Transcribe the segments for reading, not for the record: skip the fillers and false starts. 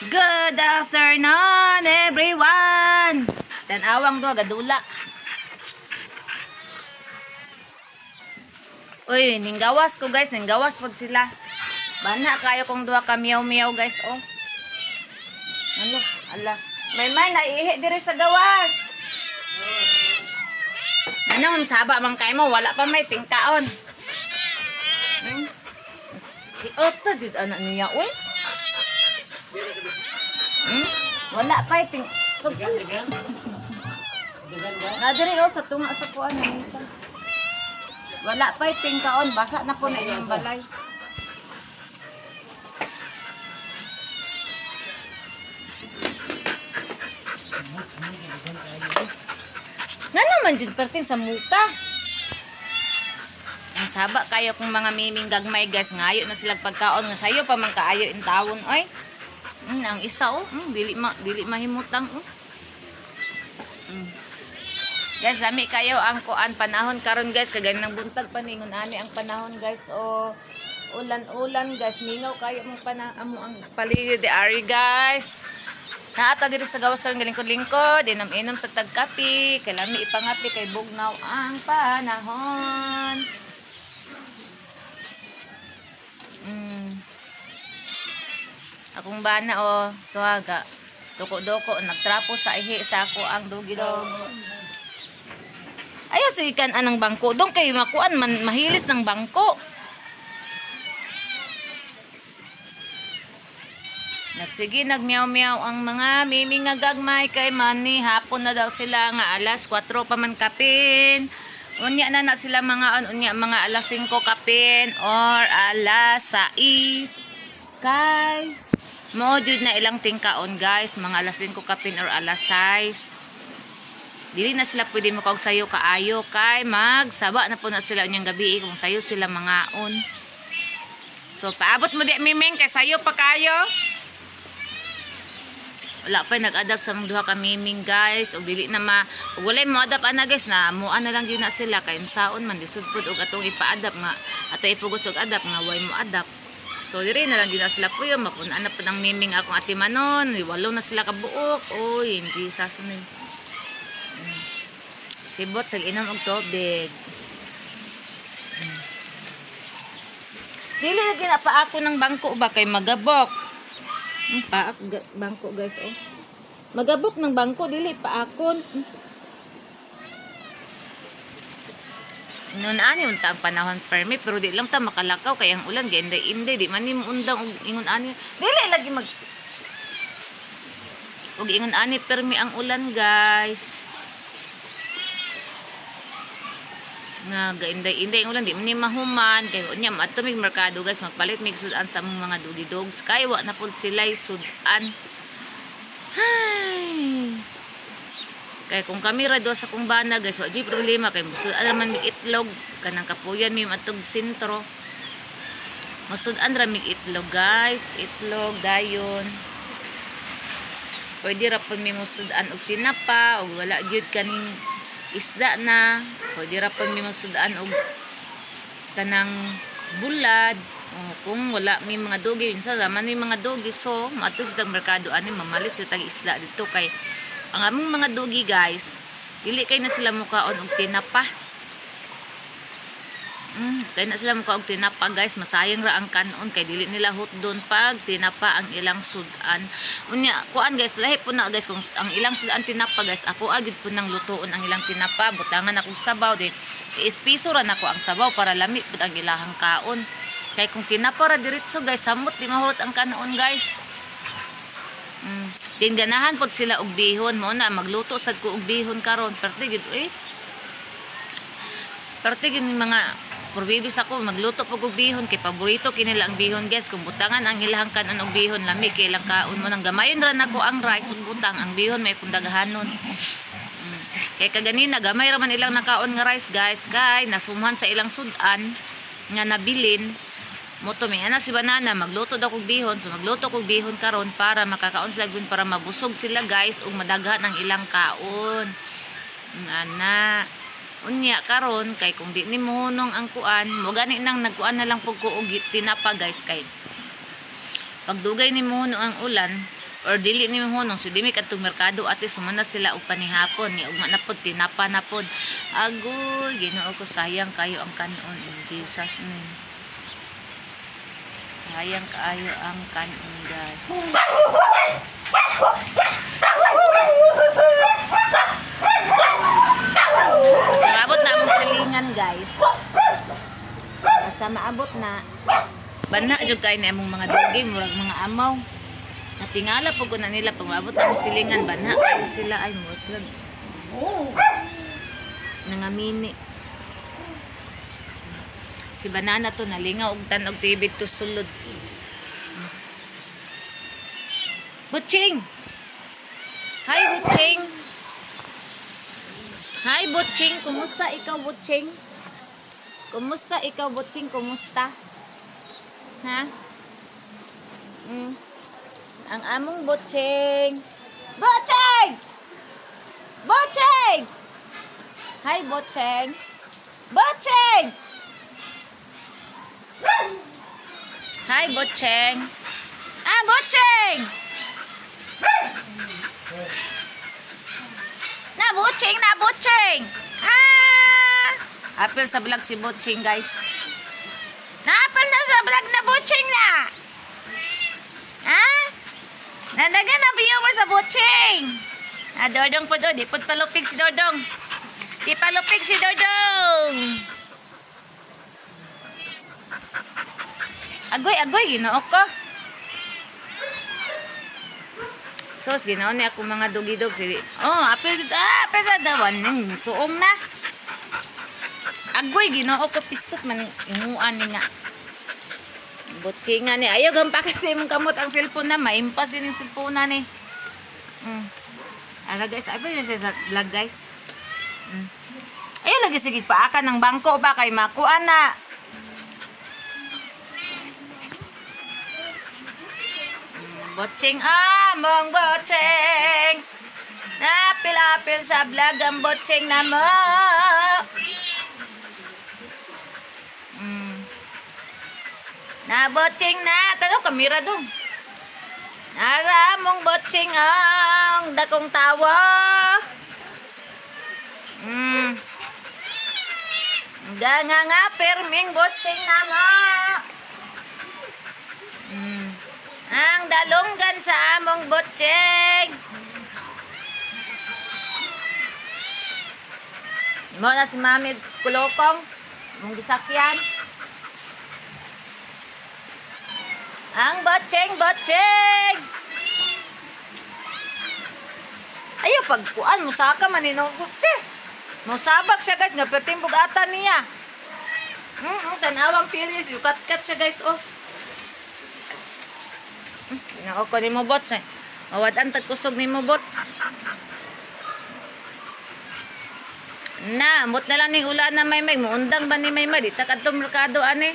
Good afternoon, everyone! Tanawang do, gadula. Uy, ninggawas ko guys, ninggawas pag sila. Bana kayo kung duha ka miyaw-miyaw guys, oh. Ano? Ala. May may naiihi diri sa gawas. Anong saba man kay mo, wala pa may tingkaon. Hmm? Iota jud anak niya, uy. Hmm? Wala pa ting. Na diri oh sa tunga sa kuan na misa. Wala pa tingkaon, basa na po na inyong balay. Nga naman jud perting sa muka. Ang saba kayo kung mga miming gagmay guys, ngayo na silang pagkaon nga sayo pa man kaayo in tawon oy. Ang isa oh, dili mahimutang oh. Guys, lami kayo ang kuan panahon karon guys, kay ganing buntag pa ningon ani ang panahon guys oh. Ulan-ulan guys, mingaw kayo mong panahon ang paligid di ari guys. Naata diri sa gawas karon galingkod-lingkod, inom-inom sa tagkape, kay lami ipangapi kay bugnaw ang panahon. Akong bana oh, tuwaga. Doko-doko nagtrapo sa ihi sa ako ang dugi-dog. Ayaw sige kan anang bangko dong kay makuan man mahilis ng bangko. Nagsige nagmiyaw-miyaw ang mga mimi nga gagmay kay mani hapon na daw sila nga alas 4 pa man kapin. Unya na na sila mga unya mga alas 5 kapin or alas 6. Kay mo jud na ilang tingkaon guys, mga alas 5 kapin or alas 6. Dili na sila pwede mo kaog sayo kaayo kay magsaba na po na sila unyang gabi kung sayo sila mangaon. So paabot mo di miming kay sayo pa kayo. Wala pa nag-adapt sa mga duha ka miming guys og dili na ma og walay mo adapt ana guys na mua na lang gyud na sila kay unsaon man lisod pud og atong ipa-adapt nga ato ipugos og adapt nga way mo adapt. So diri na lang gyud na sila puyo mapun-an na pud ang miming akong atimanon, walo na sila kabuok. Oy, hindi sasunod. Sibot sa inom og tubig. Dili lagi na pa ako ng bangko ba kay magabok. Paak bangko guys oh. Magabok ng bangko dili paakon. Noon ani unta ang panahon permi pero di lang ta makalakaw kay ang ulan gainday-inday di man nimo undang og ingon ani. Dili lagi mag og ingon ani permi ang ulan guys. Nga gainday-inday ang ulan di man ni mahuman kay unya maadto mig merkado guys magpalit mig sudan sa among mga dugi dogs kay wa na pud sila sudan. Hay. Kay kung kami ra do sa kung bana guys wa gyud problema kay musudan man mig itlog kanang kapuyan mi maadtog sentro. Musudan ra mig itlog guys, itlog dayon. Pwede ra pud mi musudan og tinapa og wala gyud kaning isda na, pwede ra pud mi masudan og kanang bulad. O, kung wala may mga dugi, minsan man may mga dugi, so maadto sa merkado ani mamalit sa tag isda dito kay ang among mga dugi guys, dili kay na sila mukaon og tinapa. Kay na sila mukaon og tinapa guys, masayang ra ang kanon kay dili nila hotdon pag tinapa ang ilang sudan. Unya kuan guys, lahi po na guys kung ang ilang sudan tinapa guys, ako agid po nang lutoon ang ilang tinapa, butangan akong sabaw din. Ispiso ra nako ang sabaw para lami pud ang ilahang kaon. Kay kung tinapa ra diretso guys, samot di mahurot ang kanon guys. Din ganahan pod sila og bihon, mo na magluto sad ko og bihon karon. Perte gid eh. Perte gid mga for babies ako magluto pag og bihon kay paborito kinila ang bihon guys. Kung butangan ang ilahang kanon og bihon lami kay ilang kaon mo nang gamayon ra nako ang rice ug butang ang bihon may pundaghanon. Kay kaganina gamay ra man ilang nakaon nga rice guys kay nasumhan sa ilang sudan nga nabilin. Moto may ana si banana magluto daw kog bihon, so magluto kog bihon karon para makakaon sila gun para mabusog sila guys ug madaghan ang ilang kaon. Ana unya karon kay kung di nimo hunong ang kuan mo gani nang nagkuan na lang pud ko og tinapa guys kay pagdugay nimo hunong ang ulan Or dili ni hunong so di mi kadtong merkado ate sumana sila og panihapon ni ugma na pod tinapa na pod. Agoy, Ginoo ko, sayang kayo ang kanon in Jesus name. Sayang kaayo ang kanon, guys. Basta maabot na among silingan, guys. Basta maabot na. Bana jud kay na among mga dogi, murag mga amaw. Natingala po ko na nila pag maabot na among silingan, bana kayo sila ay murag sila nangamini. Si banana to nalingaw og tan-og TV to sulod. Butching. Hi Butching. Hi Butching, kumusta ikaw Butching? Kumusta ikaw Butching? Kumusta? Ha? Ang among Butching. Butching! Butching! Hi Butching. Butching! Hi Butching. Ah, Butching! Na Butching, na Butching. Ah! Apil sa vlog si Butching, guys. Naapil na sa vlog na Butching na. Ah? Nadagan na viewers sa Butching. Ah, Dodong po do, di po palupig si Dodong. Di palupig si Dodong. Agoy, agoy, Ginoo ko. Sos, Ginoo ni ako mga dogidog. Oh, apil, ah, apil sa dawan. Suong na. Agoy, Ginoo ko, pistot man. Imuan ni nga. Butsingan ni. Ayaw, gampa kasi imong kamot ang cellphone na. Maimpas din yung cellphone na ni. Ara guys, apil na siya sa vlog, guys. Ayaw, lagi sige paakan ng bangko ba kay makuha na. Butching among Butching. Napil-apil sa vlog ang Butching na mo. Na Butching na. Tanong kamera dong. Ara mong Butching ang dakong tawa. Nga nga perming Butching na mo. Ang dalunggan sa among Butching. Mo na si Mami Kulokong, mong gisakyan. Ang Butching, Butching. Ayaw pagkuan musaka man ni no. Musabak siya guys, nga perting bugatan niya. Tanawang tilis, yukat-kat siya guys oh. Ginoo ko ni mo bots eh. Mawad-an tagkusog ni mo bots. Na, ambot na lang ning ulan na maymay. Muundang ba ni maymay? Di ta kadto merkado ani.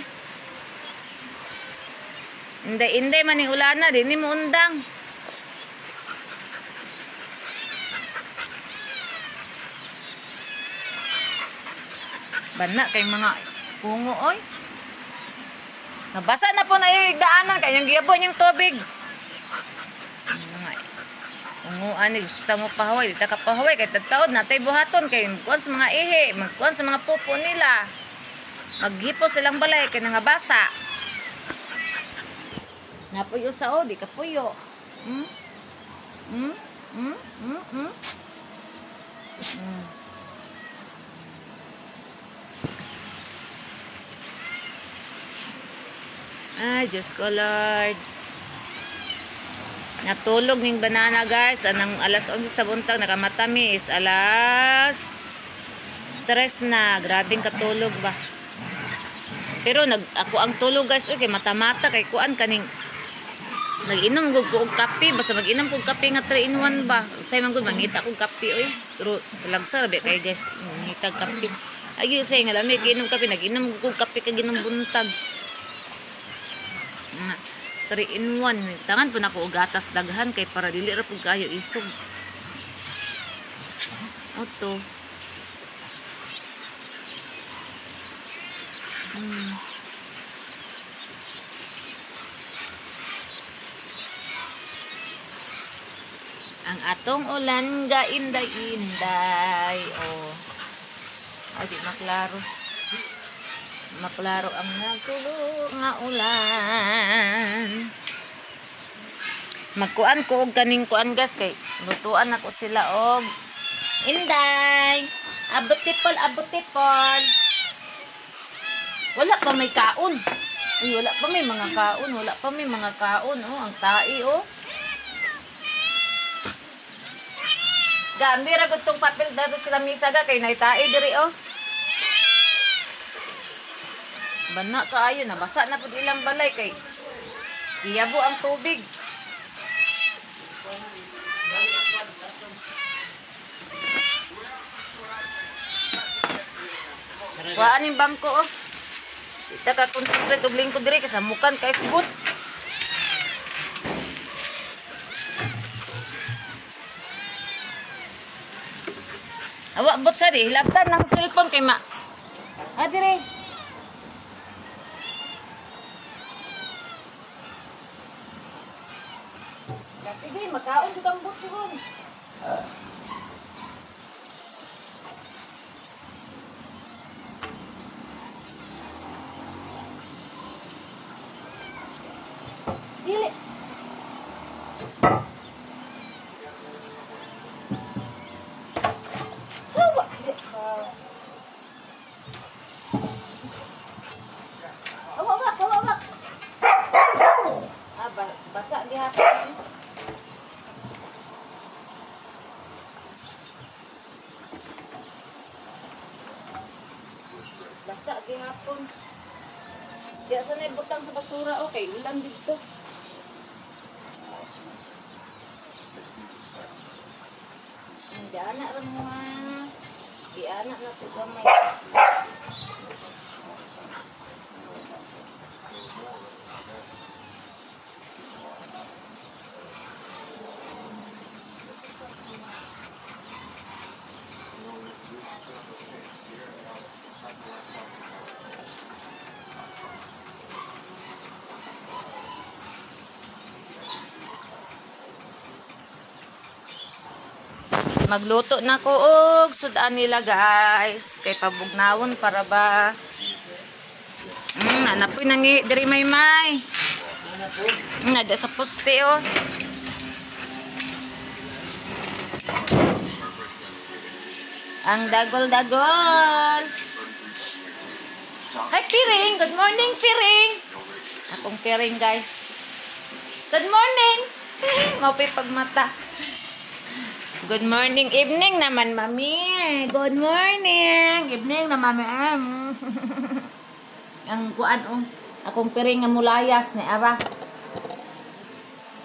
Inday-inday man ning ulan na, di ni muundang. Bana kay mga pungo oy. Nabasa na po na yung daanan kayong giyabon yung tubig. Mga unguan ni gusto mo pahaway, di ta ka pahaway kay tagtaod natay buhaton kay kuan sa mga ihi, magkuan sa mga pupo nila. Maghipo silang balay kay nangabasa. Napuyo sa o, di ka puyo. Ay, Diyos ko, Lord. Natulog ning banana, guys. Anang alas 11 sa buntag, nakamatamis. Alas 3 na. Grabing katulog ba? Pero ako ang tulog, guys. Okay, mata-mata. Kay kuan kaning nag-inom ko og kape. Basta mag-inom ko og kape nga 3 in 1 ba? Usay man gud mangita kog kape oy. Pero lagsa ra ba kay guys, mangita kape. Ay usay nga lami inom kape, nag-inom ko og kape kag ginom buntag. 3 in 1. Tangan po na ko og gatas daghan kay para dili ra pud kayo isog. Oto. atong ulan ga inday-inday. Oh. Ay, di maklaro. Maklaro ang nagtulo nga ulan. Magkuan ko og kaning kuan guys kay lutuan ako sila og inday. Abot tipol, abot tipol. Wala pa may kaon. Uy, wala pa may mga kaon, wala pa may mga kaon oh, ang tai oh. Gamira gud tong papel dato sila misa ga kay naitae diri oh. Bana kaayo nabasa na pud ilang balay kay giyabo ang tubig. Kuhaan yung bangko oh. Kita ka concentrate og lingkod diri kay samukan kay boots. Awa boots adi, hilabtan ng cellphone kay ma. Ah dire. Sige, makaon jud ang boots ron. Dili. Awa. Awa, awa, awa, awa. Ah, basa gihapon. Basa gihapon. Diya sa na ibutang sa basura, okay, ulan dito. Diana ra mo ha. Diana na to gamay. Magluto na ko og sudan nila guys kay pabugnawon para ba. Anapoy nangi diri maymay. Nada sa poste oh. Ang dagol-dagol. Hi Piring, good morning Piring. Akong Piring guys. Good morning. Maupay pagmata. Good morning, evening naman, mami. Good morning, evening na mami. Ang kuan oh, akong piring nga mulayas ni ara.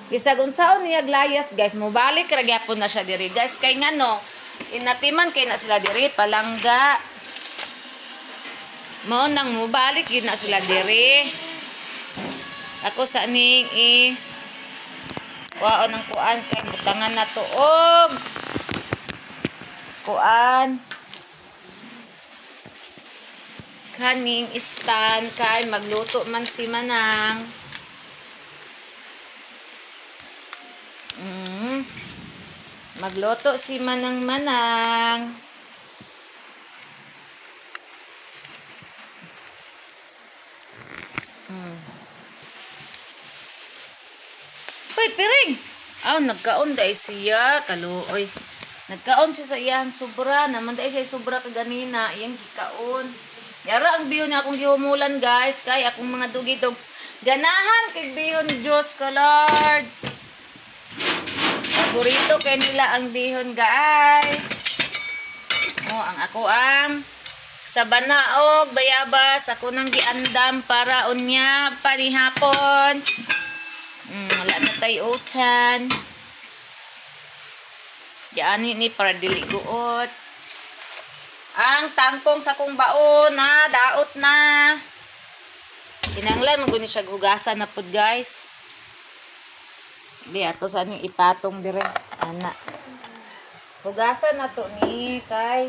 Bisag unsaon niya layas, guys, mobalik ra gyapon na siya diri, guys. Kay ngano, inatiman kay na sila diri palangga. Mao nang mobalik gyud na sila diri. Ako sa ning i kuan ang kuan kay butangan na tuog. Kuan. Kaning istan kay magluto man si Manang. Magluto si Manang Manang. Uy, piring! Aw, nagkaon dahil siya. Kaluoy. Nagkaon siya sa iyang sobra. Naman dahil siya sobra kaganina. Iyang gikaon. Yara ang bihon niya akong gihumulan, guys. Kay akong mga dugi dogs. Ganahan kay bihon, Diyos ka, Lord. Paborito kay nila ang bihon, guys. Oh, ang ako ang sa banaog, bayabas. Ako nang giandam para unya panihapon. Wala na tayo utan. Diyan ni para dili guot. Ang tangkong sa kong baon na daot na. Kinanglan man guni siya hugasan na pud guys. Bi ato sa ning ipatong dire ana. Hugasan na to ni kay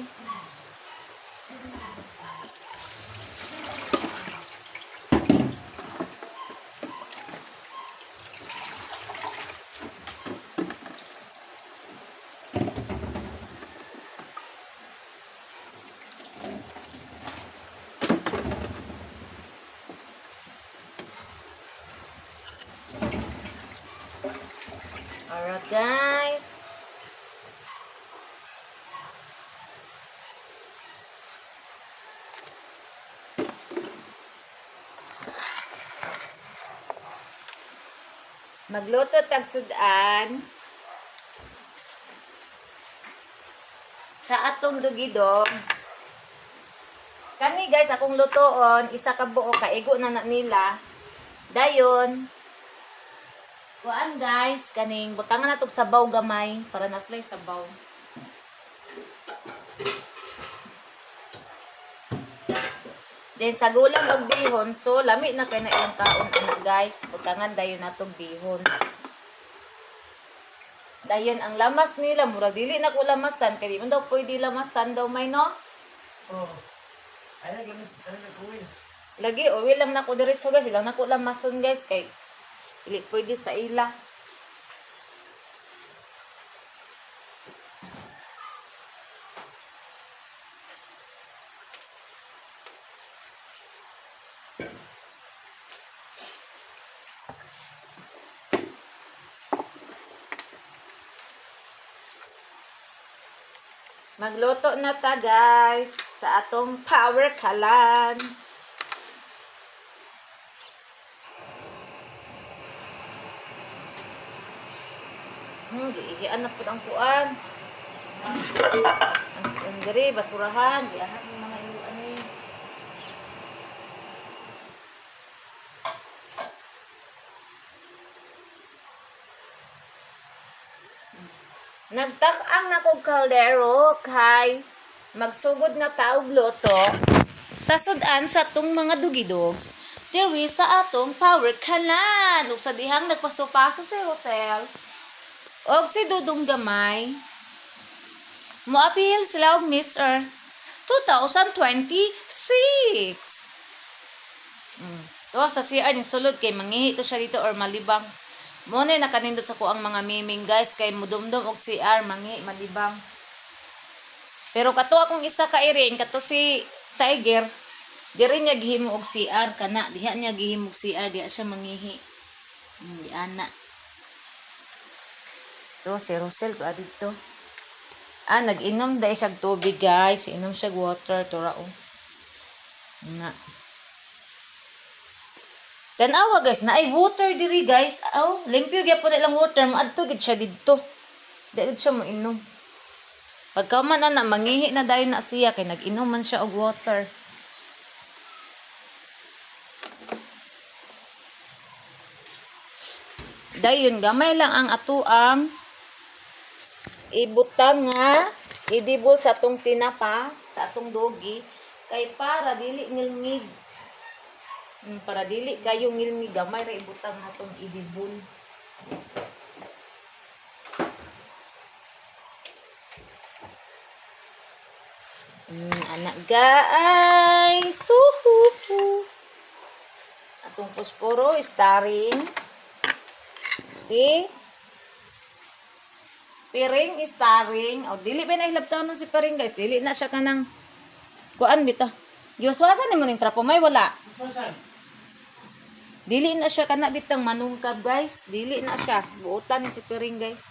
Magluto tag sudan sa atong dugi dogs. Kani guys, akong lutoon, isa ka buo kaigo na na nila. Dayon kuan guys, kaning butangan na tog sabaw gamay para naslay sabaw. Then sa gulang og bihon, so lami na kay na ilang kaon anak guys. Butangan dayon natong bihon. Dayon ang lamas nila, murag dili na ko lamasan kay di man daw pwede lamasan daw may no. Oh. Ay naglamas, ay nag-uwi. Lagi uwi lang nako diretso guys, ilang nako lamason guys kay dili pwede sa ila. Magluto na ta guys sa atong power kalan. Giihian na pud ang kuan. Ang diri basurahan, giahan ng mga iluan ni. Nagtak-ang nakog kaldero kay magsugod na taog luto sa sudan sa atong mga dugidogs diri sa atong power kalan. Ug sa dihang nagpaso-paso si Rosel og si Dudong Gamay, moapil sila og Miss Earth 2026. To sa CR ning sulod kay manghihi to siya dito or malibang. Mo na nakanindot sa kuang mga miming guys kay mudumdum og CR manghi malibang. Pero kato akong isa ka iring kato si Tiger, diri niya gihimo og CR kana diha niya gihimo og CR diha siya manghihi. Di ana. To si Rosel to adito. Ah, nag-inom dai siya tubig guys, inom siya water to ra oh. Na. Tanawa guys, naay water diri guys. Aw, limpyo gyapon ilang water, maadto gid siya didto. Di gid siya moinom. Pagka man ana mangihi na dayon na siya kay nag-inom man siya og water. Dayon gamay lang ang atuang ibutang nga idibol sa atong tinapa, sa atong dogi kay para dili ngilngig. Para dili kayo ngilngig, gamay ra ibutang atong idibol. Anak guys, suhuhu. Atong posporo starring si Piring starring. O dili ba na hilabtanon si Piring guys, dili na siya kanang kuan bita. Giwaswasan nimo ning trapo may wala. Waswasan. Dili na siya kana bitang manungkab guys, dili na siya. Buotan ni si Piring guys.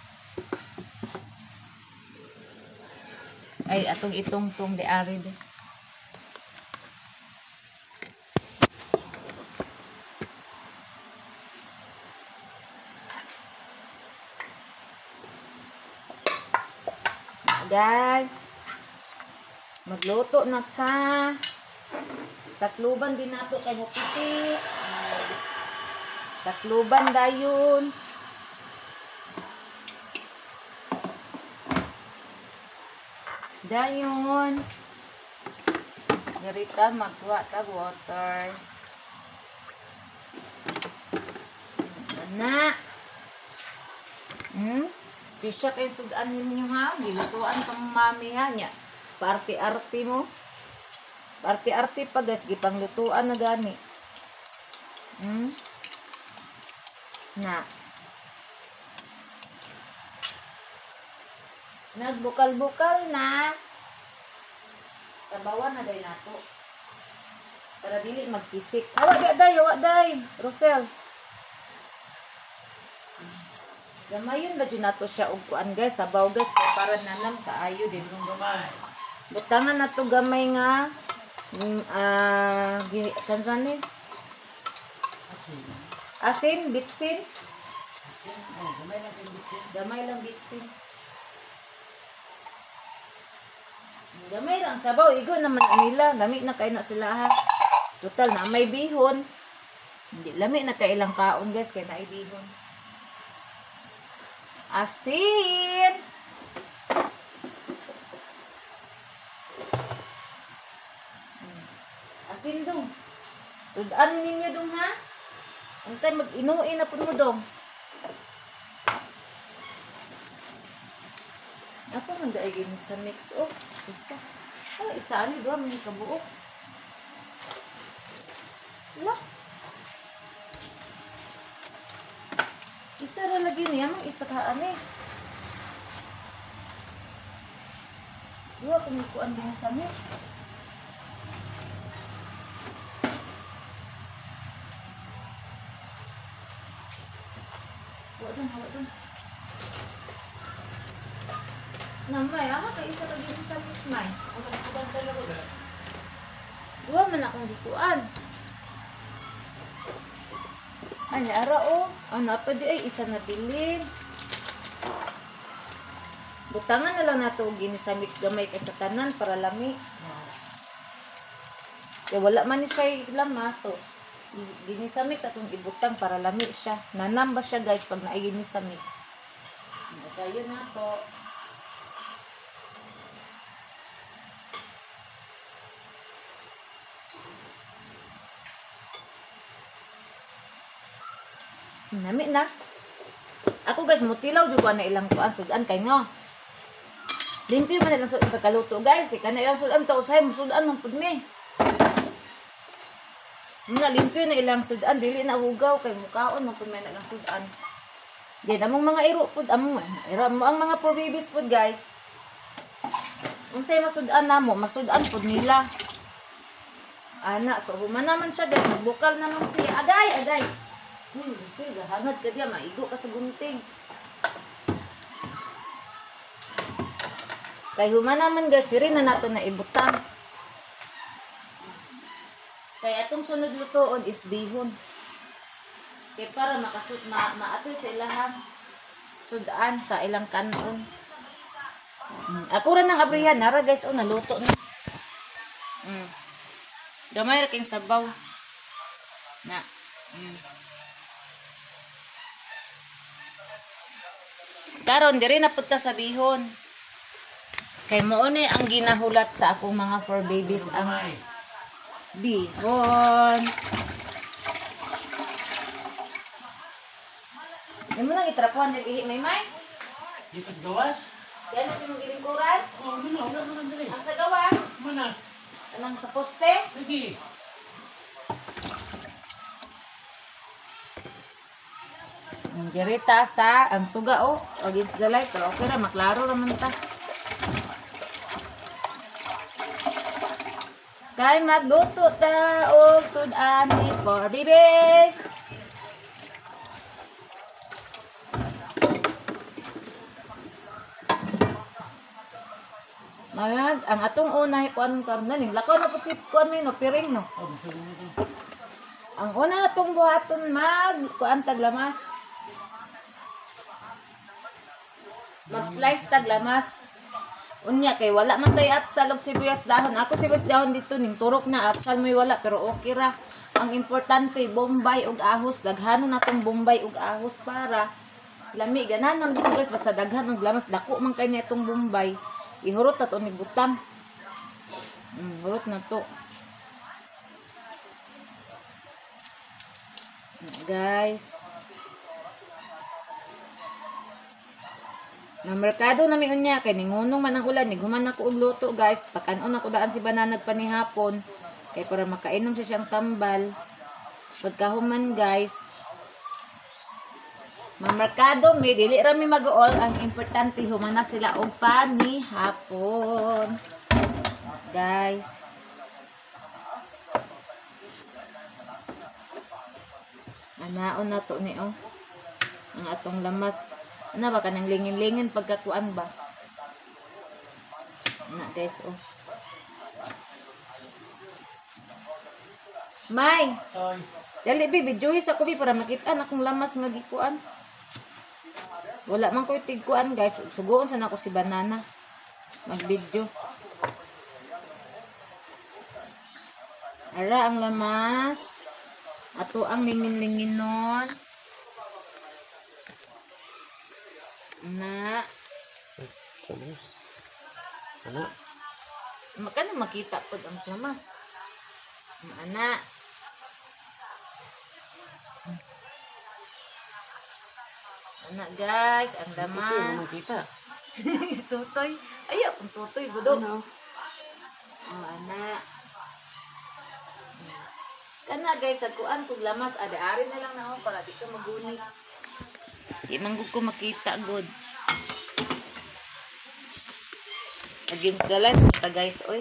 Ay atong itong-tong di ari di. Guys, magluto na ta. Takluban din nato kay mupiti. Takluban dayon. Dayon. Dirita magtuwa ta water. Ana. Special kay sudan ninyo ha. Gilutuan kang mami ha nya. Party-arty mo. Party-arty pa guys, gipanglutuan na gani. Na. Nagbukal-bukal na. Sabawan na day nato. Para dili magkisik. Hawa di day, hawa day. Rosel. Gamayon ba dyan nato siya og kuan guys, sabaw guys para nanam kaayo din. Butangan nato gamay nga kansan ni? Asin, bitsin. Bitsin. Oh, gamay lang kayong bitsin. Gamay lang bitsin. Gamay lang sabaw igo naman nila, lami na kay na sila ha. Total na may bihon. Hindi lami na kay ilang kaon guys kay naay bihon. Asin. Asin dong. Sudan ninyo dong ha. Antay mag-inuin na pud mo dong. Ako man daay gini sa mix oh. Isa. Oh, isa ani duha man kabuok. La. Isa ra lagi niya mang isa ka ani. Duha kung kuan dinhi sa mix. Wa dong, hawa dong. Namay, ako kay isa lagi sa mix may. Duha man akong gikuan. Ay, ara oh. Ano pa di ay isa na bilin. Butangan na lang nato og gini sa mix gamay kay sa tanan para lami. Kaya wala man ni siya lamas so gini sa mix atong ibutang para lami siya. Nanam ba siya guys pag naay gini sa mix. Dayon na po. Nami na. Ako guys, mutilaw jud ko na ilang kuan sudan kay no. Limpyo man ilang sudan pagkaluto guys, kay kana ilang sudan ta usahay musudan man pud mi. Muna limpyo na ilang sudan, dili na hugaw kay mukaon man pud may na ilang sudan. Di among mga iro pud among iro ang mga poor babies pud guys. Unsay masudan namo, masudan pud nila. Ana, so human naman siya guys, magbukal naman siya. Agay, agay. Sige, hangad ka diya, maigo ka sa gunting. Kay human naman guys, diri na nato na ibutang. Kay atong sunod lutoon is bihon. Kay para makasud maapil sa ilahang sudan sa ilang kanon. Ako ra nang abrihan nara guys, oh naluto na. Gamay ra king sabaw. Na. Karon diri na pud ta sa bihon. Kay mao ni ang ginahulat sa akong mga four babies ang bihon. Imo nang itrapuan dili ihi may. Dito sa gawas? Diyan sa imong gilingkuran? Oh, muna, wala man diri. Ang sa gawas? Muna. Anang sa poste? Sige. Dirita sa ang suga oh, against the light pero okay ra maklaro ra man ta. Kay magluto ta og sudan ni for babies. Mag ang atong una kuan karon ning lakaw na pud si kuan mi no piring no. Ang una natong buhaton mag kuan taglamas. Mag-slice taglamas. Unya kay wala man tay atsal og sibuyas dahon. Ako sibuyas dahon dito ning turok na atsal moy wala pero okay ra. Ang importante bombay og ahos, daghanon natong bombay og ahos para lami ganan man dito guys basta daghan og lamas dako man kay nitong bombay. Ihurot ta to ni butang. Hurot na to. Guys. Mamerkado na mi unya kay ningunong man ang ulan, nighuman ako og luto guys. Pakanon ako daan si Bananag panihapon kay para makainom siya siyang tambal. Pagkahuman guys, mamerkado mi dili ra mi mag-all, ang importante human na sila og panihapon. Guys. Anaon na to ni oh. Ang atong lamas. Ano ba kanang lingin-lingin pagkakuan ba? Na guys oh. May. Toy. Dali bi videohi sa kubi para makita na akong lamas nga gikuan. Wala man ko'y tigkuan guys. Sugoon sana ko si Banana. Mag-video. Ara ang lamas. Ato ang lingin-lingin nun. Na. Ano? Makano makita pod ang lamas. Ana. Ana guys, ang lamas. Makita. Si Tutoy. Ay, akong Tutoy, budo. Ano? Oh, ana. Kana guys, agkuan kog lamas, ade-ari na lang na ako para di ka maguni. Di man gud ko makita god. Against the light ta guys, oy.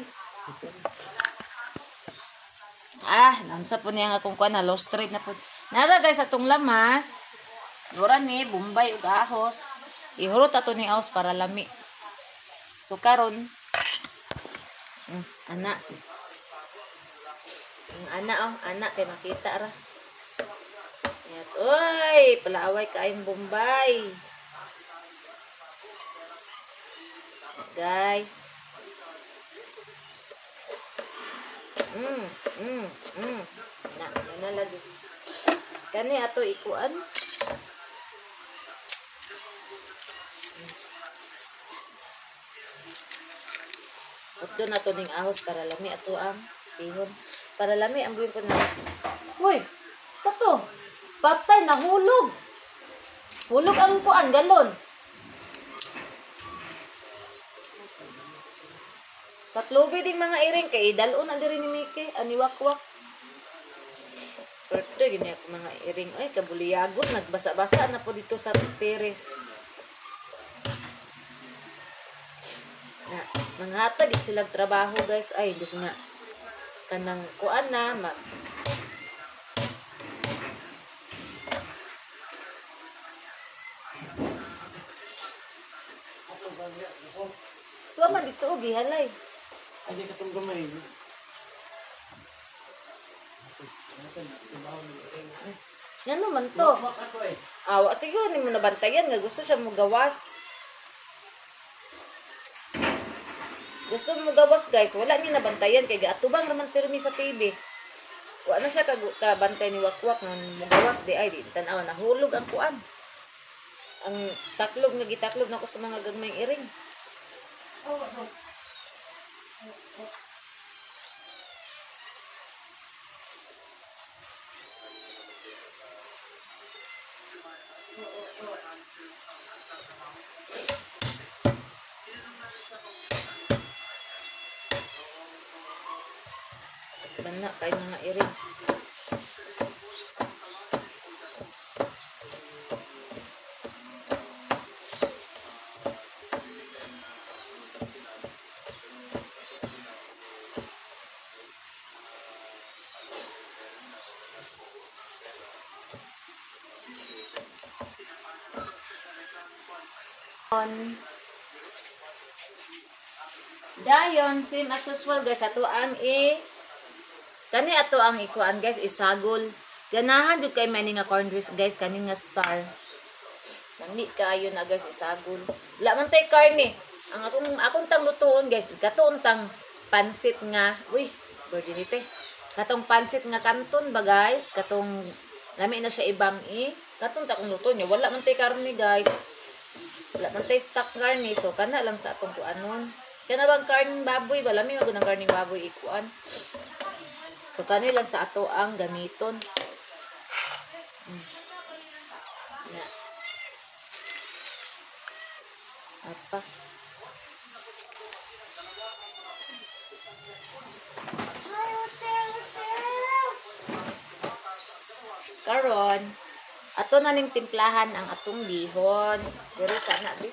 Ah, naunsa po niya nga akong kuan na lost trade na po. Nara guys atong lamas. Dura ni Bombay ug ahos. Ihurot ato ni ahos para lami. So karon ana. Ang ana oh, ana kay makita ra. Yat, oy, palaaway kaayong Bombay. Guys. Na, na lagi. Kani ato ikuan. Utdo na to ning ahos para lami ato ang tihon. Para lami ang buhin ko na. Hoy, sa to? Patay, nahulog. Hulog ang kuan, galon. Tatlobe din mga iring kay dalon na diri ni Miki, ani wakwak. Pwerte gini ako mga iring oy, kabuliyagon nagbasa-basa na po dito sa terrace. Na, manghatag gid sila trabaho guys. Ay, gusto nga kanang kuan na mag tuwa man dito og gihalay. Ay, di katong gamay. Ngano man to? Awa siguro ni mo nabantayan nga gusto siya mo gawas. Gusto mo gawas guys, wala niya nabantayan kay gaatubang raman pirmi sa TV. Wa na siya kabantay ni Wakwak nang mo gawas di ay di tan-aw nahulog ang kuan. Ang taklob nga gitaklob nako sa mga gagmayng iring. Bana kay mga iring. Dayon, same as usual guys, ato ang kani ato ang ikuan guys, isagol. Ganahan jud kay mani nga corn beef guys, kani nga star. Lami kaayo na guys isagol. Wala man tay karne. Ang akong tang lutuon guys, katoon tang pansit nga, uy, virginity. Katong pansit nga kanton ba guys, katong lami na siya ibang katong ta akong lutuon niya. Wala man tay karne guys. Wala man tay stock karne, so kana lang sa atong kuanon. Kana bang karne baboy ba? Lami man gud ang karne baboy ikuan. So kani lang sa ato ang gamiton. Na. Apa? Karon, ato na ning timplahan ang atong bihon. Diri sa na bi.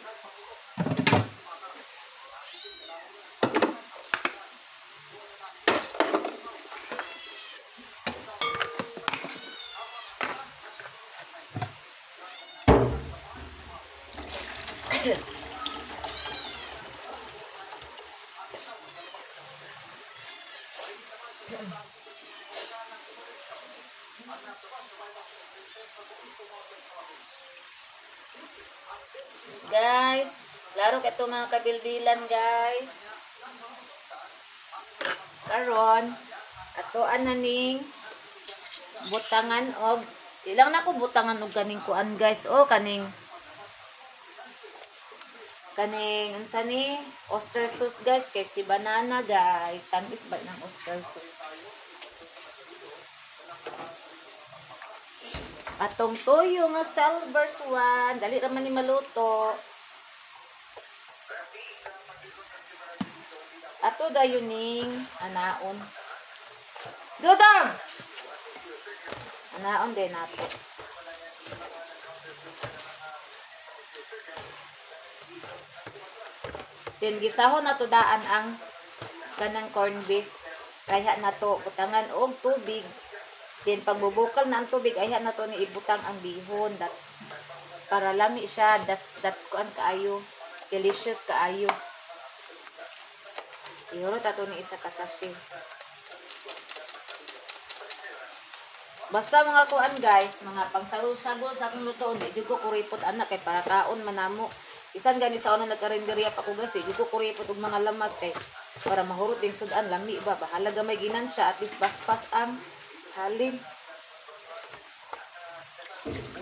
Guys, klaro kay to mga kabilbilan, guys. Karon, atoan na ning butangan og ilang na ko butangan og kaning kuan, guys. O kaning kaning unsa ni oyster sauce, guys, kay si banana, guys. Tamis ba ng oyster sauce? Atong toyo nga silver swan, dali ra man ni maluto. Ato dayon ning anaon. Dudong! Anaon din nato. Then gisahon nato daan ang kanang corned beef. Ayha nato butangan og tubig. Then pagbubukal na ang tubig, ayha nato ni ibutang ang bihon. That's para lami siya. That's kuan kaayo. Delicious kaayo. Ihurot ato ni isa ka sachet. Basta mga kuan, guys, mga pangsagol-sagol sa akong lutoon, di jud ko kuripot anak kay para kaon manamo. Isan gani sa una nagkarinderya pa ko, guys, di jud ko kuripot og mga lamas kay para mahurot ding sudan lami ba, bahala gamay ginansya, at least paspas ang halin.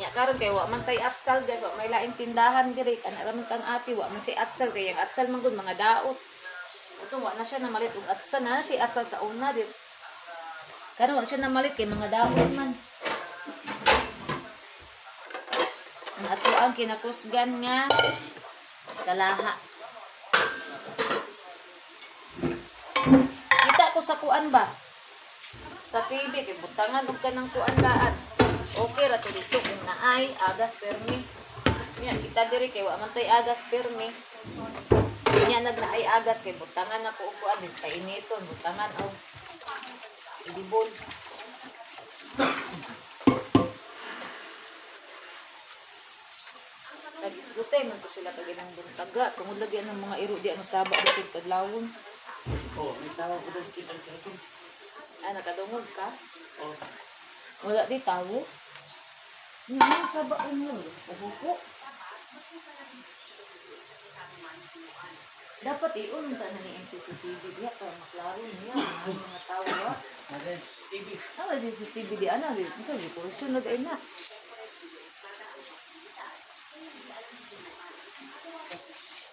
Nya karon kay wa man tay atsal, guys, wa may laing tindahan diri, kana ra man kang ate, wa man si atsal kay ang atsal man gud mga daot. Uto wa na siya namalit og atsal na si atsal sa una di. Karon wa siya namalit kay mga daot man. Ang ato ang kinakusgan nga kalaha. Kita ko sa kuan ba? Sa TV kay butangan og kanang kuan daan. Okay ra to dito kung naay agas permi. Nya kita diri kay wa man tay agas permi. Nya nagnaay agas kay butangan na ko og kuan din painiton, butangan og ilibon. Nagisgutay man ko sila kag ilang buntaga tungod lagi ang mga iro di ang saba bisag kadlawon. Oh, may tawo ko doon kita dito. Ah, nakadungog ka? Oh. Wala di tawo. Nga saba ano, uhuko. Dapat iun ta na ni ang CCTV diha para maklaro niya ang mga tawo. Nasa CCTV. Ano CCTV di ana di unsa di korupsyon na dai na.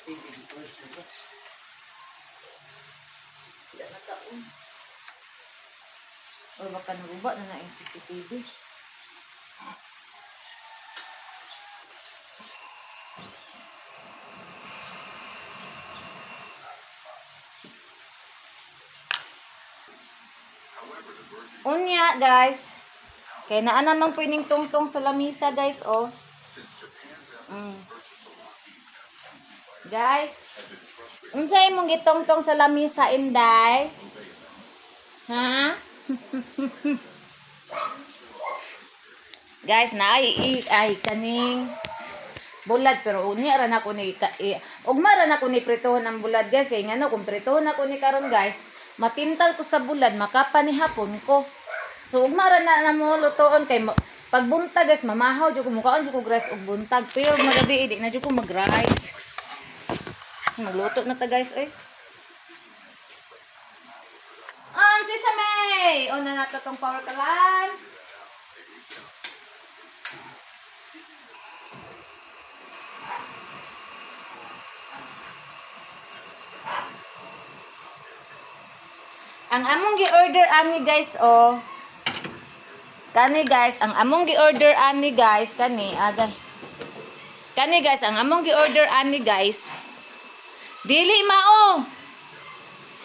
TV first nito. Wala na taon. O baka naguba na na ang CCTV. Unya, guys. Kaya naa namang pwedeng tungtong sa lamisa, guys, oh. Guys, unsay imong gitungtong sa lamisa, Inday? Ha? Guys, naay ay kaning bulad pero unya ra na ko ni ugma ra na ko ni pritohon ang bulad, guys, kay ngano kung pritohon ako ni karon, guys, matintal ko sa bulad, makapanihapon ko. So ugma ra na mo lutoon kay pagbuntag, guys, mamahaw jud ko, mukaon jud ko rice og buntag, pero magabi di na jud ko mag-rice. Magluto na ta, guys, oy. On sesame. On na nato tong power kalan. Ang among gi-order ani, guys, oh. Kani, guys, ang among gi-order ani, guys, kani agay. Kani, guys, ang among gi-order ani, guys. Dili mao.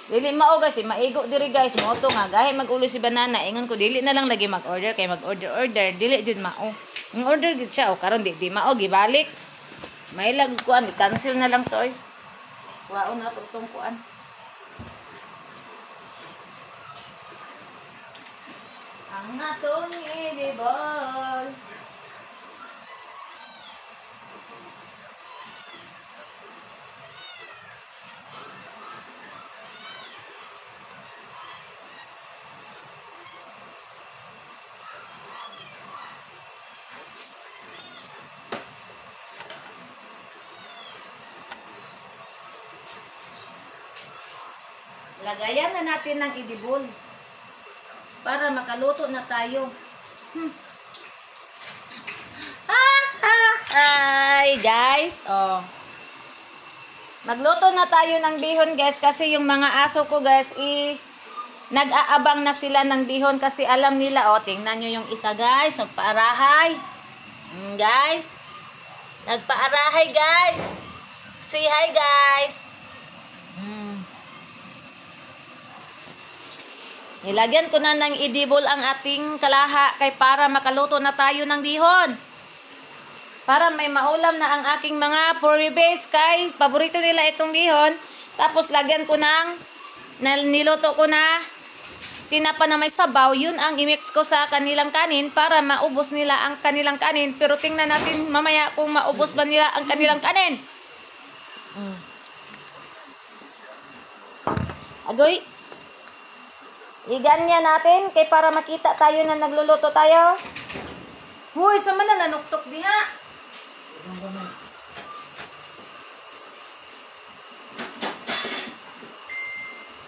Dili mao, guys, maigo diri, guys. Mo to nga gahi mag-ulo si banana, ingon ko dili na lang lagi mag-order kay mag-order order dili jud mao. Ang order gid siya oh, karon di mao gibalik. May lag kuan, cancel na lang to oy. Waon na to tong kuan. Ang atong idibol. Lagayan na natin ng edible para makaluto na tayo. Hi guys, oh. Magluto na tayo ng bihon guys kasi yung mga aso ko guys nag-aabang na sila ng bihon kasi alam nila, oh, tingnan nyo yung isa guys, nagpaarahay. Guys, nagpaarahay guys. Say hi guys. Nilagyan ko na ng edible ang ating kalaha kay para makaluto na tayo ng bihon. Para may maulam na ang aking mga furry base kay paborito nila itong bihon. Tapos lagyan ko ng niluto ko na tinapa na may sabaw. Yun ang i-mix ko sa kanilang kanin para maubos nila ang kanilang kanin. Pero tingnan natin mamaya kung maubos ba nila ang kanilang kanin. Agoy. Iganyan natin kay para makita tayo na nagluluto tayo. Huy, sa man na nanuktok diha.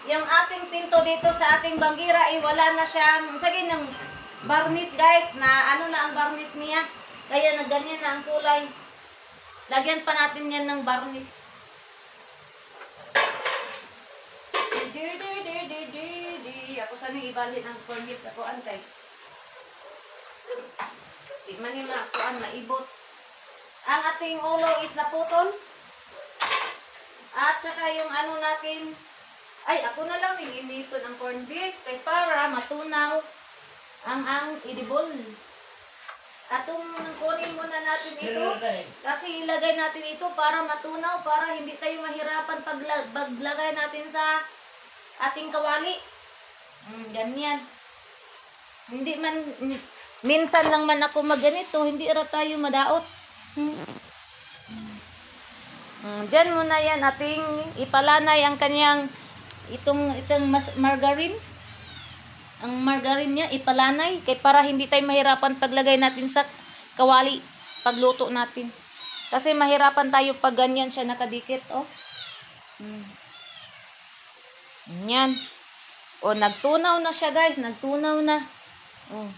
Yung ating pinto dito sa ating banggira ay wala na siyang, sige ng varnish guys, na ano na ang varnish niya. Kaya nagganyan na ang kulay. Lagyan pa natin yan ng varnish. Ako sana ibalhin ang corn chips ako antay. Di man ni makuan maibot. Ang ating ulo is naputol. At saka yung ano natin, ay ako na lang yung initon ang corn beef kay para matunaw ang edible. Atong kunin muna natin ito kasi ilagay natin ito para matunaw, para hindi tayo mahirapan paglagay natin sa ating kawali. Ganyan. Hindi man, minsan lang man ako magganito, hindi ra tayo madaot. Diyan muna yan ating ipalanay ang kanyang itong margarine. Ang margarine niya ipalanay kay para hindi tayo mahirapan paglagay natin sa kawali pagluto natin. Kasi mahirapan tayo pag ganyan siya nakadikit, oh. Yan. O, nagtunaw na siya guys, nagtunaw na. Oh.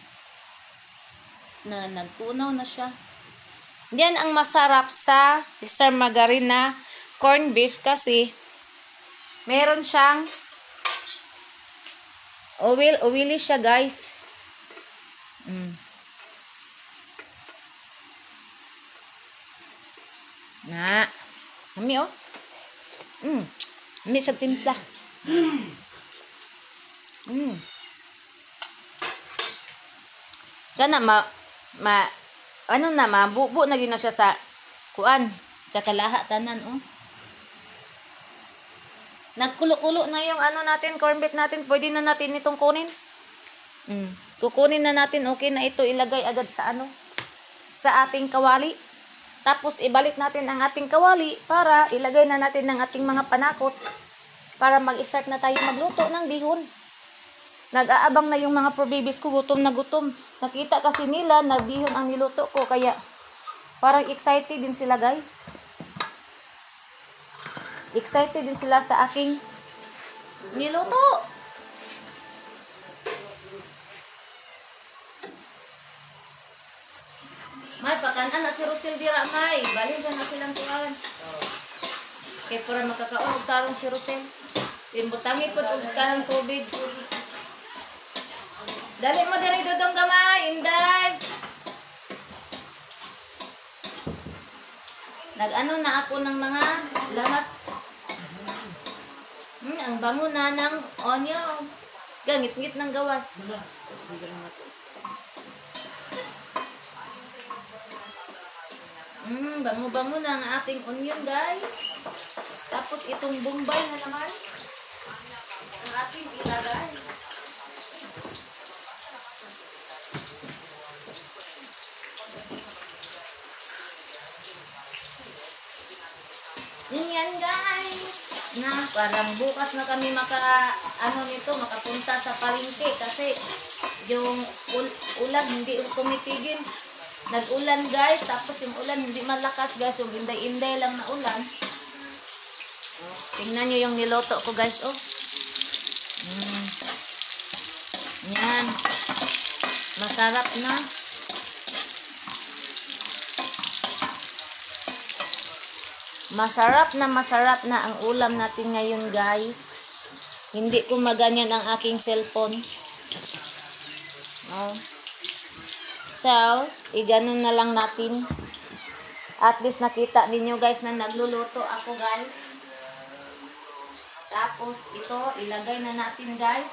Nagtunaw na siya. Yan ang masarap sa Star Margarine na corned beef kasi meron siyang oily siya guys. Na. Ami oh. Ami sa timpla. Kana ano na mabubo na gyud na siya sa kuan, sa kalaha tanan oh. Nagkulo-kulo na yung ano natin, corn beef natin. Pwede na natin itong kunin. Kukunin na natin, okay na ito ilagay agad sa ano, sa ating kawali. Tapos ibalik natin ang ating kawali para ilagay na natin ang ating mga panakot para mag-start na tayo magluto ng bihon. Nag-aabang na yung mga pro babies ko, gutom na gutom. Nakita kasi nila na bihon ang niluto ko, kaya parang excited din sila guys. Excited din sila sa aking niluto. May pakanan na si Rosel dira may. Balhin sa na silang kuan. Kaya para makakaon og tarong si Rosel. Imbutangi pod og kanang tubig. Dali mo diri dodong gamay, inday. Nag-ano na ako ng mga lamas. Ang bango na ng onion. Gangit-ngit ng gawas. Bango-bango na ang ating onion, guys. Tapos itong bombay na naman ang ating ilagay. Yan guys. Na parang bukas na kami makapunta sa palengke kasi yung ulan hindi tumitigil. Nag-ulan guys, tapos yung ulan hindi malakas guys, yung inday-inday lang na ulan. Tingnan nyo yung niloto ko guys, oh. Yan. Masarap na. Masarap na ang ulam natin ngayon, guys. Hindi ko maganyan ang aking cellphone. Oh. So, iganon na lang natin. At least nakita ninyo, guys, na nagluluto ako, guys. Tapos, ito, ilagay na natin, guys.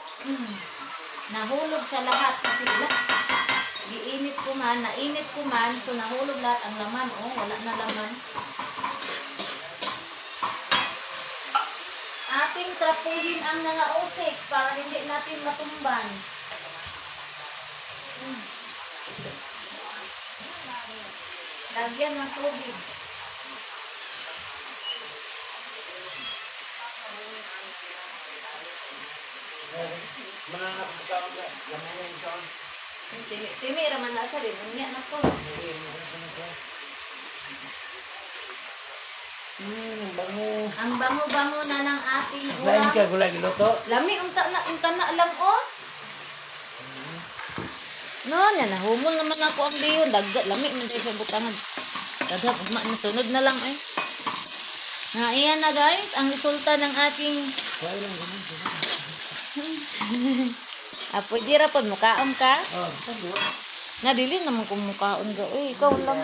Nahulog siya lahat kasi giinit ko man, nainit ko man, so nahulog lahat ang laman. Oh, wala na laman. Ating trapuhin ang nangausik para hindi natin matumban. Lagyan ng tubig. Timi raman na siya rin. Unya na po. Bango. Ang bango-bango na ng ating ulam. Lain ka gulay giluto. Lami unta na lang oh. No, nya nahumol naman ako ang bihon. Dagga lami man dahil sa butangan. Dagga ugma na sunod na lang eh. Na iyan na guys, ang resulta ng aking pwede ra pod mukaon ka? Oh, na dili naman kung mukaon ga. Uy, ikaw lang.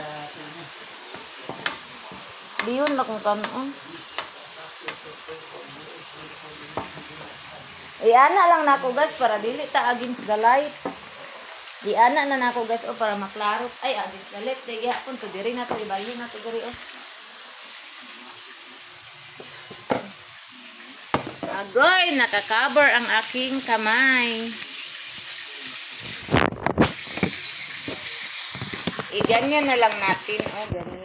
Bihon ra kung kanon. Iana lang nako guys para dili ta against the light. Iana na nako guys oh para maklaro. Ay, against the light dai gihapon to diri na to ibalhin na to diri oh. Agoy, naka-cover ang aking kamay. Iganyan na lang natin oh, ganyan.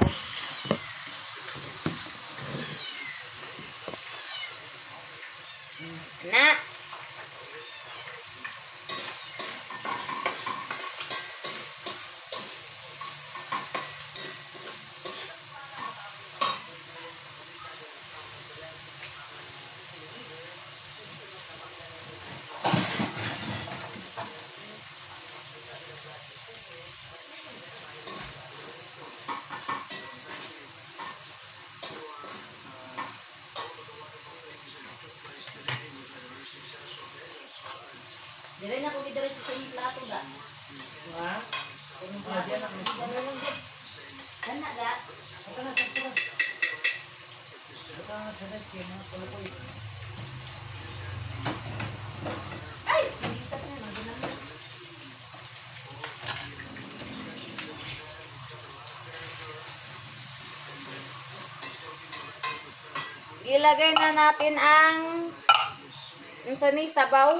Na. Dire na ko gidiretso sa inyong plato ga. Ha? Inyong plato. Kana ga. Ay, nagisas na magdunang. Ilagay na natin ang unsa ni sabaw.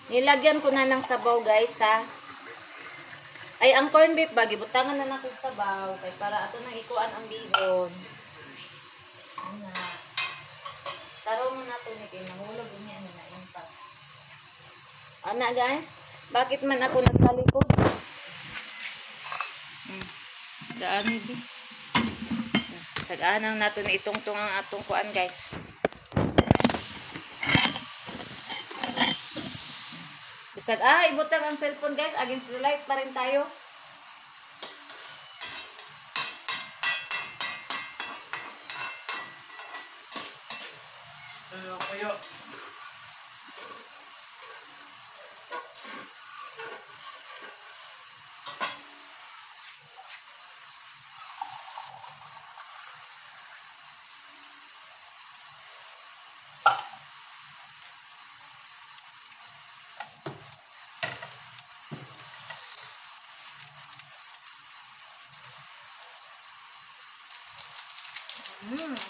Nilagyan ko na ng sabaw guys ha. Ay ang corn beef ba gibutangan na nako sabaw kay para ato nang ikuan ang bihon. Ana. Tarong na to ni kay nahulog unya ni na impact. Ana guys, bakit man ako nagtalikod? Daan di. Saganang nato ni itungtong ang atong kuan guys. Bisag ibutang ang cellphone guys, against the light pa rin tayo.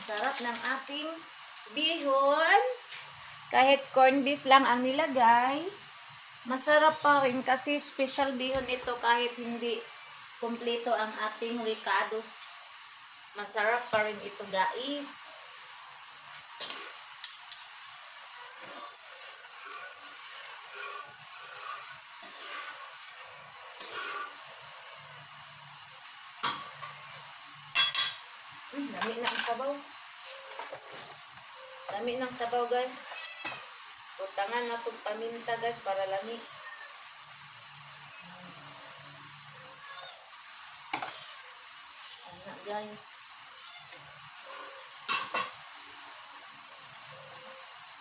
Sarap ng ating bihon. Kahit corned beef lang ang nilagay, masarap pa rin kasi special bihon ito kahit hindi kumpleto ang ating ricados. Masarap pa rin ito guys. Dami na ang sabaw. Dami ng sabaw guys. Butangan na itong paminta guys para lami. Ano guys.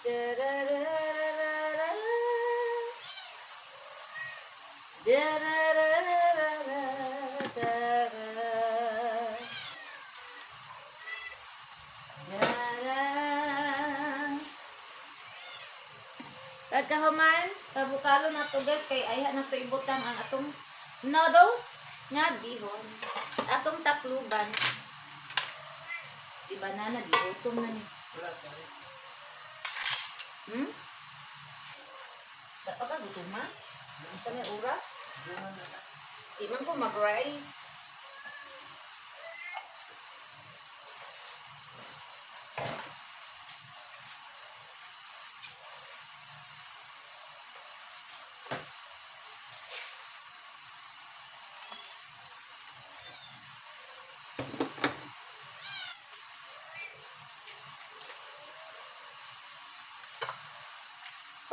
Da-da-da-da-da-da. Da-da-da-da-da-da. Da-da. Pagkahuman, pabukalo na to guys kay ayha na to ibutang ang atong noodles nga bihon. Atong takluban. Si banana giutom na ni. Dapat ka gutom ha? Unsa may oras? Di man ko mag-rice.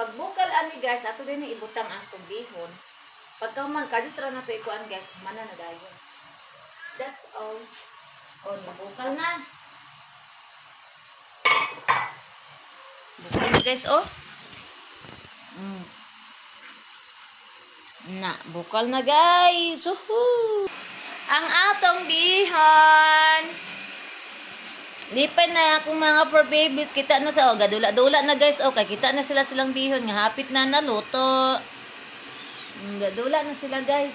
Pagbukal ani guys, ato din ibutang ang atong bihon. Pagkahuman kadto ra na to ikuan guys, mana na dayon. That's all. O, nabukal na. Bukal na guys, oh. Na, bukal na guys. Woohoo! Ang atong bihon. Di pa na akong mga for babies. Kita na sa, oh, gadula-dula na guys. Okay, kita na sila silang bihon. Nga hapit na naluto. Gadula na sila guys.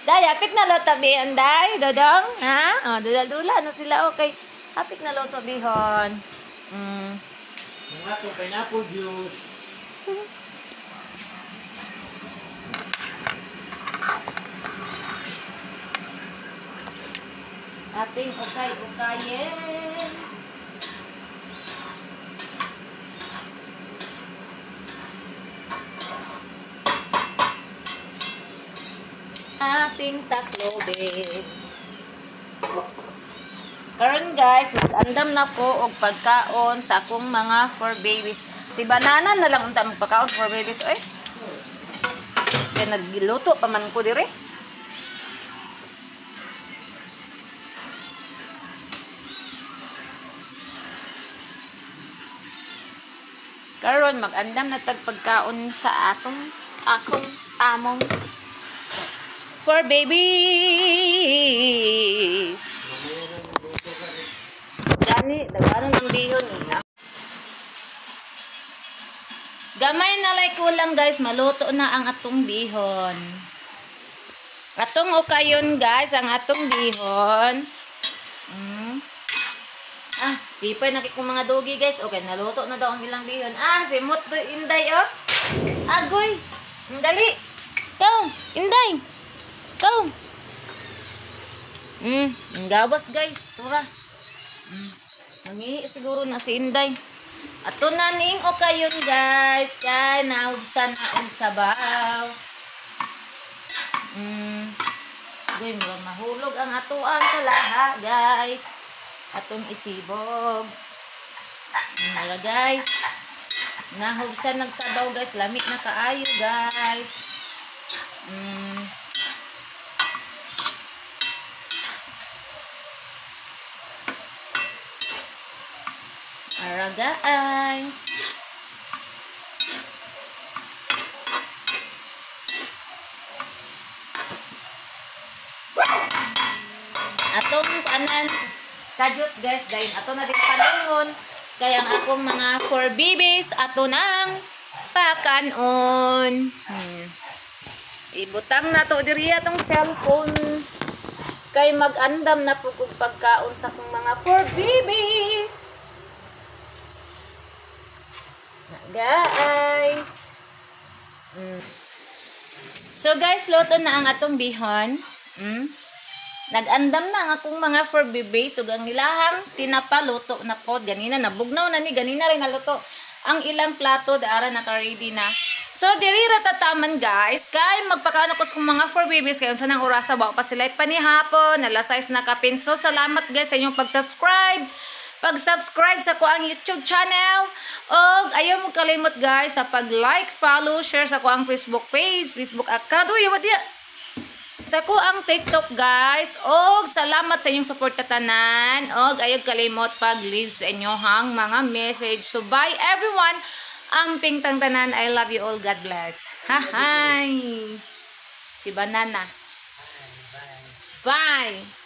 Day, hapit na luto bihon, day. Dodong, ha? Oh, dula-dula na sila. Okay, hapit na luto bihon. Mga atong pineapple juice. Ating ukay-ukayin. Ating taklobin. Karon guys, mag-andam na ko og pagkaon sa akong mga four babies. Si banana na lang unta magpakaon four babies oy. Kaya nagluto pa man ko dire. Karon mag-andam na tag pagkaon sa atong akong among four babies. Gani, daghanon ang bihon. Gamay na lay kulang guys, maluto na ang atong bihon. Atong ukayon guys, ang atong bihon. Ah, di pa nakikong mga dogi guys. Okay, naluto na daw ang ilang bihon. Ah, simot do Inday oh. Agoy. Dali. Kaw, Inday. Kaw. Ang gawas guys. Tura. Mangihi siguro na si Inday. Ato na ning okayon guys. Kay naubsan na og sabaw. Goy, murag mahulog ang atoang kalaha guys. Atong isibog. Mara guys. Nahubsan nagsabaw guys. Lami na kaayo guys. Ara guys. Atong anan kajut guys, dayon ato na din panungon kaya ang akong mga four babies ato nang pakanon. Ibutang na to diri atong cellphone kay mag-andam na pud kog pagkaon sa akong mga four babies. Na guys. So guys, luto na ang atong bihon. Nag-andam na ang akong mga four babies. So, ang ilahang tinapa, luto na po. Ganina, nabugnaw na ni. Ganina rin naluto ang ilang plato. Daara, naka-ready na. So, diri ratataman guys. Kay magpakaon ako sa mga four babies. Kaya unsa nang orasa, wa pa sila panihapon. Nala size na kapin. So, salamat guys sa inyong pag-subscribe. Pag-subscribe sa akoang YouTube channel. Og ayaw mo kalimot, guys, sa pag-like, follow, share sa akoang Facebook page, Facebook account. Uy, what ya? Sa akoang TikTok, guys. Og salamat sa inyong suporta tanan. Og ayaw kalimot pag-leave sa inyong mga message. So bye, everyone. Amping tang tanan. I love you all. God bless. Hi. Si Banana. Bye. Bye.